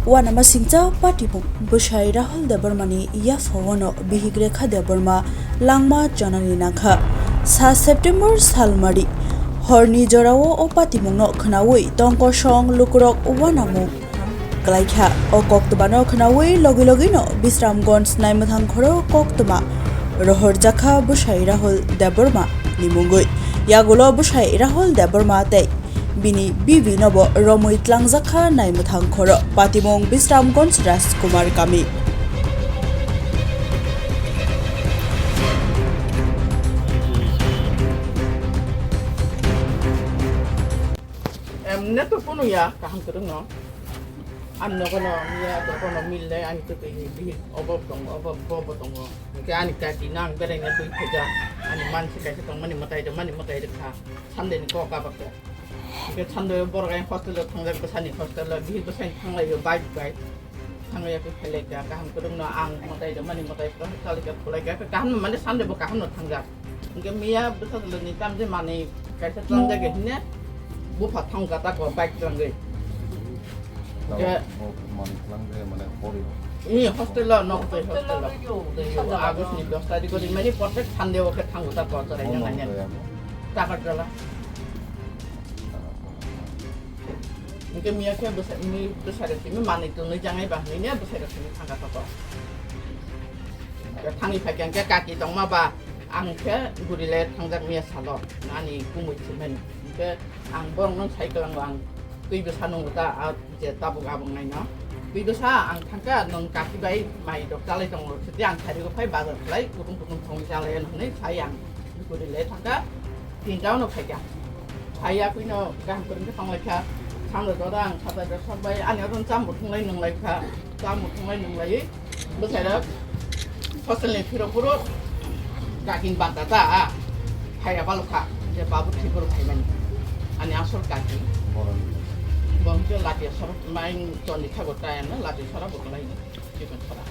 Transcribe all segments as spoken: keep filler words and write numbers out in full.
Uanamasingcha patimung bwsai Rahul Debbarmani yaphawano bihik Rekha Debbarma langma chonani nangkha. Sa September salmari horni jorao o patimungno khwnawi tongkosong lukurok uanamung klaikha. O koktwmano khwnawi logi logino Bisramganj naimwthang khoro koktwma rohorjakha bwsai Rahul Debbarma ni mungwi. Yagulo bwsai Rahul Debbarma tei bini bibi nobo romwi tlangjakha naimwthang khoro. Patimung Bisramganj Rajkumar kami. Emne to kuno ya, kaham kwrwngno. Ani nogono miya dogono mil le, ani to twi bihik obo tongo, obo bobo tongo. Hwnkhe ani kaki nang beraina twi phaija. Ani mansi kaisa tongmani mwtai rwmani mwtai rwkha. Sandeni kok abakhe. Hwnkhe sando borok ayang hostel o thangjak, bwsani hostel o, bihik bwsani thanglaio bike bai. Thangwi yakwi phailai kha, kaham kwrwngno ang mwtai rwmani mwtai kwrwng chalaikha, khulaikha, kaham no mane sande bo kaham no thangjak. Hwnkhe miya bwsajwlani tamjani manwi kaisa tlangjak ya hwnwi bupha thangkha tako bike tlangwi. Hwnkhe Tamo, o manwi tlangjak ya mane pori. Ee, hostel o, nok twi hostel o. Twi o, August ni dos tarikh o rimani protek sande o khe thango tako chwrai nang nai. Takarjala. Hwnkhe miya khe bwsa-, mi bwsai rok simi manwi tonwi jangai ba hwnwi ne bwsai rok simi thangkha toko. Hwnkhe thangwi phaikha hwnkhe kaki tongma ba ang khe guri le thangjak miya salo ani kumui simi. Hwnkhe ang borok no sai kwlango ang twi bwsa nungo ta a je tabuk abang nai no. Twi bwsa ang thangkha nwng kaki bai mai rok chalai tongo sidi ang thari rok phai bazar khlai kutung kutung thangwi chalai hwnwi sai ang. Guri le thangkha, tinta no phaikha. Phaiya kuino kaham kwrwng khe tonglaikha. Sando joda ang satai rok sok bai, ani oro cham bo thunglai nunglaikha. Cham bo thunglai nunglai. Bwsai rok hostel ni phiro phuro kakin banta ta, a. Phaiya balokha. Je babu thik boro phaimani. Ani asol kaki. Borok. Bo hwnkhe latia sorok main choni thago ta, ano latia sora bo kwlai. Chikon sora.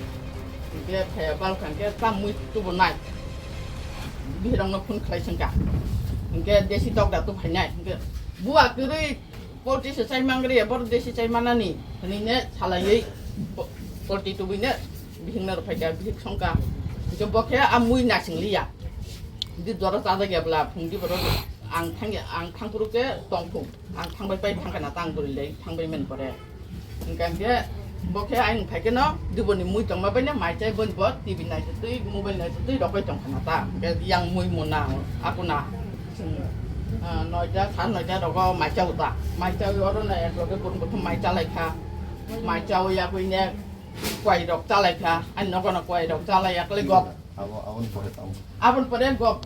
Hwnkhe phaiya balokha hwnkhe cham mui tubo nai. Bihirokno phone khlai sengkha. Hwnkhe desi tokda tu phainai. Hwnkhe bua kwrwi polti se chai mangri, boro desi chai manani. Hwnwi ne salaiwi po-, polti tubui ne bihikno rw phaikha, bihik songkha. Hwnkhe bo khe a mui nasing liya. Di jora chajak ya bwla, phungdi borok ang thang, ang thangphuru khe tongphung. Ang thangbai pai thangkha na tang bwrwi lai, thangbai mani pore. Hwnkha hwnkhe bo khe ayang phai kheno diboni mui tongma bai no mai chai boni bo T V naitwi twi mobile naitwi twi rokoi tongkha na ta. Hwnkhe yang mui muna akuna chwng, ah, noita, sar noita rogo mai chao ta. Mai chawi oro no ek loge bun buthum mai chalai kha. Mai chawi yakwi ne kwai rok chalai kha. Ani nogo no kwai rok chalai yakle gop. Abo, aboni pore tamo? Aboni pore go,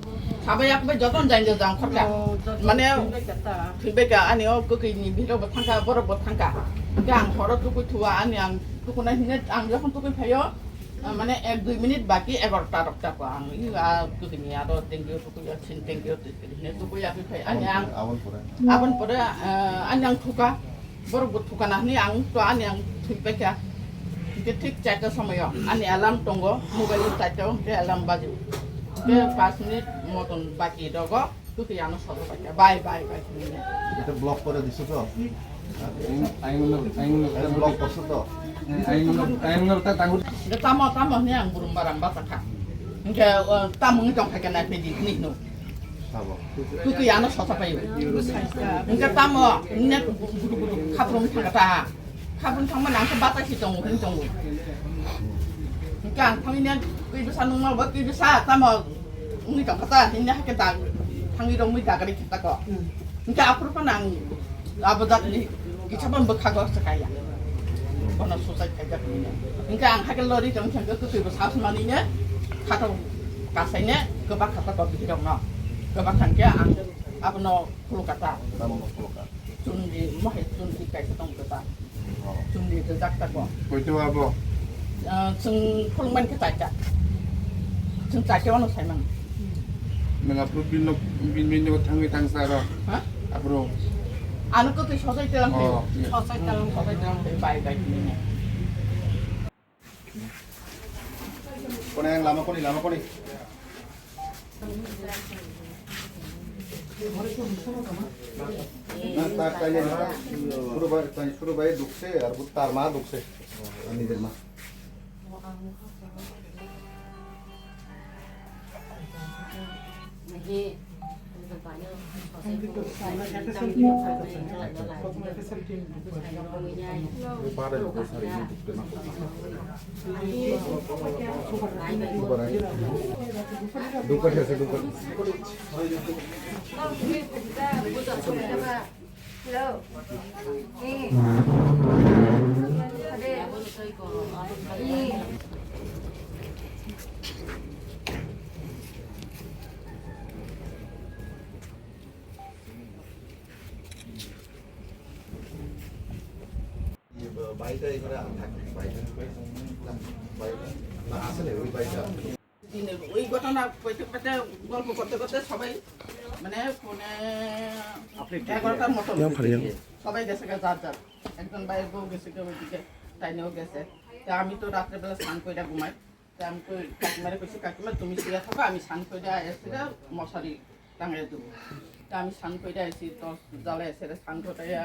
sabai yakbai joton jainjo jang khorka. Oh, joton. Mane, thwibeka ta. Thwibeka, ani o kwkwi ni bihirok bo thangka, borok bo thangka. Hwnkhe ang horo tukui thua, ani ang tukunai hwnwi, ang jokhon tukui phaio, ah, mane ek dui minute baki egarota rok tako ang. I, ah, kwkwi ni aro tengkio tukui, ah, sin tengkio tukui, hwnwi tukui yakui phai. Ani ang, aboni pore? Aboni pore, ah, ani ang thuka. Borok bo thukana hwnwi ang to ani ang thwi paikha. Hwnkhe thik charta somoio ani alarm tongo, mobile o charta o hwnkhe alarm baji. Hwnkhe pas minute moton baki rogo, kwtwi ano sodor paikha. Bai, bai, bai hwnwi. Eta block kore diso to? Aing, aing no, aing no, aing block korso to? Aing no, aing no ta tangu. Hwnkhe tamo, tamo hwnwi ang burum baram bachakha. Hwnkhe, o, tamo wngwi tongkha khe nai phai di hwnwi hino. Sabo. Kwtwi ano sosa paio. Hwnkhe tamo, net gudu gudu khaprung thangkha ta. Khaprung thangmani ang khe bata si tongo, hwn tongo. Hwnkhe ang thangwi net twi bwsa nungma bo twi bwsa tamo wngwi tongkha ta, hwnwi hakhe dag, thangwi romwi dagari khe tako. Hwnkhe aphuru phano ang Abo jatni kisa bo bwkhago se kaya. Bono suicide khaijak hwnwi. Hwnkhe ang hakhe lori tong thangkhe kwtwi bo sas manwi ne khato kasai ne kwbak khato ko bihirok no. Kwbak thangkhe ang abono khulukata. Abono khulukata. Chumni mohai chumni kaisa tong kwta. Oh. Chumni rijak tako. Koito abo? Ah, chwng khulukmani khe chaita. Chwng chaita wano saimang. Nwng aphuru bini nok, bini, bini nogo thangwi thangsa aro? Ha? Aphuru? Ano kwtwi sosai telang khe. Oh, iya. Sosai telang, sosai telang khe bai, bai, bini. Kone yang lama kone, lama kone. না, তার তাইলে না। ছোট ভাই, তাই ছোট ভাই ঢুকছে, আর তার মা ঢুকছে। আর নিজের মা। বাড়িটা এখানে থাকে, বাড়িটা, বাড়িটা, না, আসলে ওই বাড়িটা। দিনের ওই ঘটনা কইতে কইতে, গল্প করতে করতে সবাই মানে পৌনে এগারোটার মতন হয়েছে। সবাই গেছে গা যার যার, একজন ভাইয়ের বউ গেছে গা ওইদিকে, তাইনেও গেছে। তা আমি তো রাত্রেবেলা স্নান করে ঘুমাই। তা আমি কই, কাকিমারে কইছি, "কাকিমা, তুমি শুয়ে থাকো, আমি স্নান করে এসে মশারি টাঙাই দেবো।" তা আমি স্নান করে আইছি, তো জ্বালা এসে স্নান করে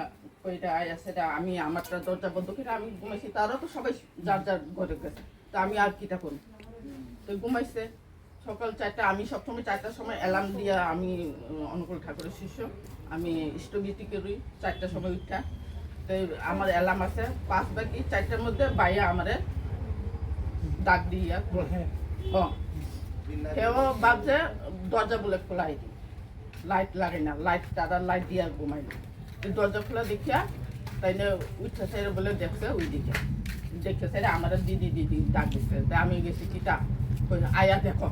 কইরা আইয়া সেটা আমি আমারটা দরজা বন্ধ করে আমি ঘুমাইছি, তারা তো সবাই যার যার ঘরে গেছে। তা আমি আর কিটা করব? তো ঘুমাইছে। সকাল চারটা, আমি সবসময় চারটার সময় অ্যালার্ম দিয়া আমি, উম, অনুকূল ঠাকুরের শিষ্য, আমি স্থবির করি চারটার সময় উঠা। তো আমার অ্যালার্ম আছে, পাঁচ বাকি চারটার মধ্যে বাইয়া আমারে ডাক দিয়া বলে, হ্যাঁ। কেউ ভাবছে দরজা বলে খোলা হয়নি। লাইট লাগে না, লাইট, তারা লাইট দিয়া ঘুমাই না। এই দরজা খোলা দেখিয়া তাইনে উঠে সেরে বলে দেখছে ওই দিকে। দেখে সেরে আমার দিদি, দিদি ডাক দিচ্ছে। তা আমি গেছি, "কিতা?" কই, "আয়া দেখো।"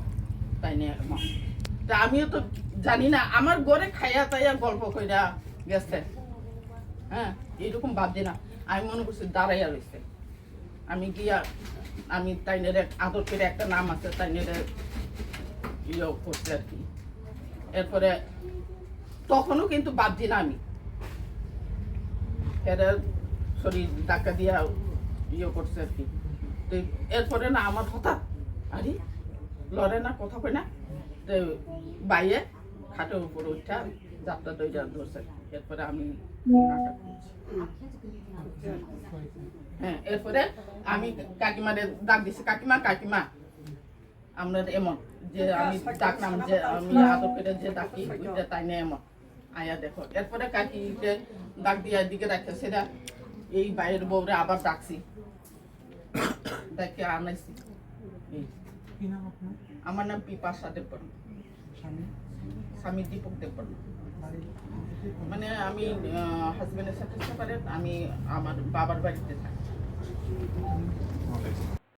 তাইনে এমন। তা আমিও তো জানি না, আমার ঘরে খাইয়া তাইয়া গল্প কইরা গেছে। হ্যাঁ, এইরকম ভাবছি না। আমি মনে করছি দাঁড়াইয়া রইছে। আমি গিয়া, আমি তাইনের এক আদর করে একটা নাম আছে, তাইনের ইয়ে করছে আর কি। এরপরে তখনও কিন্তু বাদ দিন আমি। এরা শরীর ধাক্কা দিয়া ইয়ে করছে আর কি। তো এরপরে না আমার হঠাৎ, "আরে, লড়ে না, কথা কয় না।" তো বাইয়ে খাটের উপরে উঠা যাত্রা দইটা ধরছে। এরপরে আমি নাটক করছি। হ্যাঁ, এরপরে আমি কাকিমারে ডাক দিছি, "কাকিমা, কাকিমা।" আমরা এমন যে আমি ডাকলাম, যে আমি আদর করে যে ডাকি, ওইটা তাই না এমন। আয়া দেখো। এরপরে কাকিকে ডাক দিয়ে এদিকে রাখে, সেটা এই বাইরের বউরে আবার ডাকছি। ডাকে আনাইছি। এই। কি নাম আপনার? আমার নাম পিপাসা দেববর্মা। স্বামী? স্বামী দীপক দেববর্মা। বাড়ি? মানে আমি, আহ, হাজবেন্ডের সাথে সেপারেট, আমি আমার বাবার বাড়িতে থাকি।